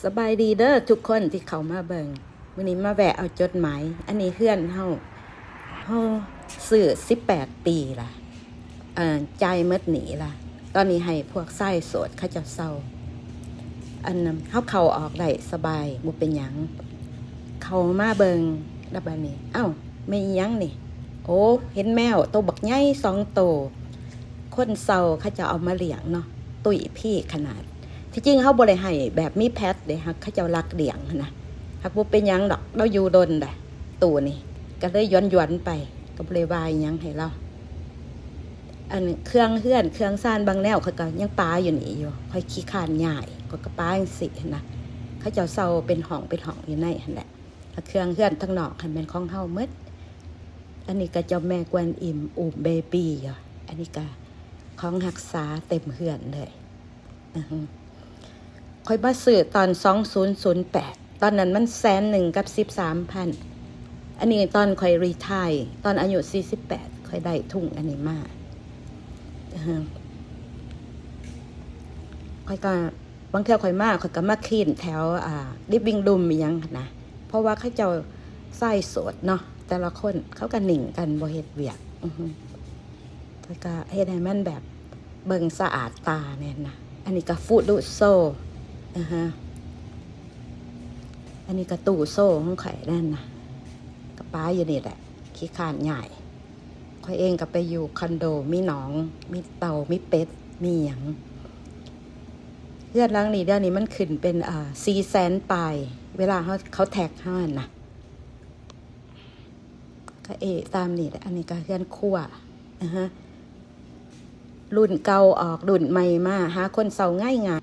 ສະບາຍດີເດີທຸກຄົນທີ່ເຂົ້າມາເບິ່ງ. ມື້ນີ້ມາແວະເອົາຈົດໝາຍ. ອັນນີ້ເຮືອນເຮົາ ເຮົາຊື້ສິບແປດປີລະ ເອີ ຈ່າຍໝົດໜີ້ລະ. ຕອນນີ້ໃຫ້ພວກຊາຍໂສດເຂົາເຈົ້າເຊົ່າ. ອັນ ເຮົາເຂົ້າອອກໄດ້ສະບາຍ ບໍ່ເປັນຫຍັງ. ເຂົ້າມາເບິ່ງລະບາດນີ້ ເອົ້າ ແມ່ນອີ່ຫຍັງນີ້? ໂອ້ ເຫັນແມວໂຕບັກໃຫຍ່ສອງໂຕ. ຄົນເຊົ່າເຂົາເຈົ້າເອົາມາລ້ຽງເນາະ ຕຸ້ຍພີຂະໜາດ. ທີ່ຈິງເຮົາບໍ່ໄດ້ໃຫ້ແບບມີແພັດເດ້ ຫາກເຂົາເຈົ້າລັກລ້ຽງຫັ້ນນະ. ຫາກບໍ່ເປັນຫຍັງດອກ ລາວຢູ່ດົນແຫຼະ ຕູ້ນີ້ ກະເລີຍຢວນໆໄປ ກະບໍ່ໄດ້ວ່າອີ່ຫຍັງໃຫ້ລາວ. ອັນເຄື່ອງເຮືອນເຄື່ອງຊານບາງແນວ ຂ້ອຍກະຍັງປະຢູ່ນີ້ຢູ່ ຂ້ອຍຂີ້ຄ້ານຍ້າຍ ຂ້ອຍກະປະຈັ່ງຊີ້ຫັ້ນນະ. ເຂົາເຈົ້າເຊົ່າເປັນຫ້ອງເປັນຫ້ອງຢູ່ໃນຫັ້ນແຫຼະ. ເຄື່ອງເຮືອນທາງນອກຫັ້ນແມ່ນຂອງເຮົາໝົດ. ອັນນີ້ກະເຈົ້າແມ່ກວນອິມ ອູ້ມເບບີຢູ່. ອັນນີ້ກະຂອງຮັກສາເຕັມເຮືອນເລີຍ. ອືຮຶ ຂ້ອຍມາຊື້ຕອນສອງພັນສິບແປດ ຕອນນັ້ນມັນແສນໜຶ່ງກັບສິບສາມພັນ. ອັນນີ້ຕອນຂ້ອຍຣີທາຍ ຕອນອາຍຸສີ່ສິບແປດ ຂ້ອຍໄດ້ທຸງອັນນີ້ມາ. ອືຮຶ ຂ້ອຍກະ ບາງເທື່ອຂ້ອຍມາ ຂ້ອຍກະມາຄລີນແຖວ ອ່າ ລິບວິງຣູມອີ່ຫຍັງຫັ້ນນະ ເພາະວ່າເຂົາເຈົ້າຊາຍໂສດເນາະ ແຕ່ລະຄົນເຂົາກະນິ່ງກັນ ບໍ່ເຮັດວຽກ. ອືຮຶ ແລ້ວກະເຮັດໃຫ້ມັນແບບເບິ່ງສະອາດຕາແນ່ນະ. ອັນນີ້ກະຟູດູໂຊ ອືຮຶ ອັນນີ້ກະຕູ້ໂຊຂອງຂ້ອຍນັ້ນນະ ກະປະຢູ່ນີ້ແຫຼະ ຂີ້ຄ້ານຍ້າຍ. ຂ້ອຍເອງກະໄປຢູ່ຄອນໂດ ມີໜອງ ມີເຕົ່າ ມີເປັດ ມີຫຍັງ. ເຮືອນຫຼັງນີ້ດຽວນີ້ມັນຂຶ້ນເປັນ ເອີ ສີ່ແສນປາຍ ເວລາເຮົາ ເຂົາແທັກເຮົາຫັ້ນນະ. ກະເອະຕາມນີ້ແຫຼະ. ອັນນີ້ກະເຮືອນຄົວ ອະຮະ ລຸ້ນເກົ່າອອກ ລຸ້ນໃໝ່ມາ ຫາຄົນເຊົ່າງ່າຍໆ.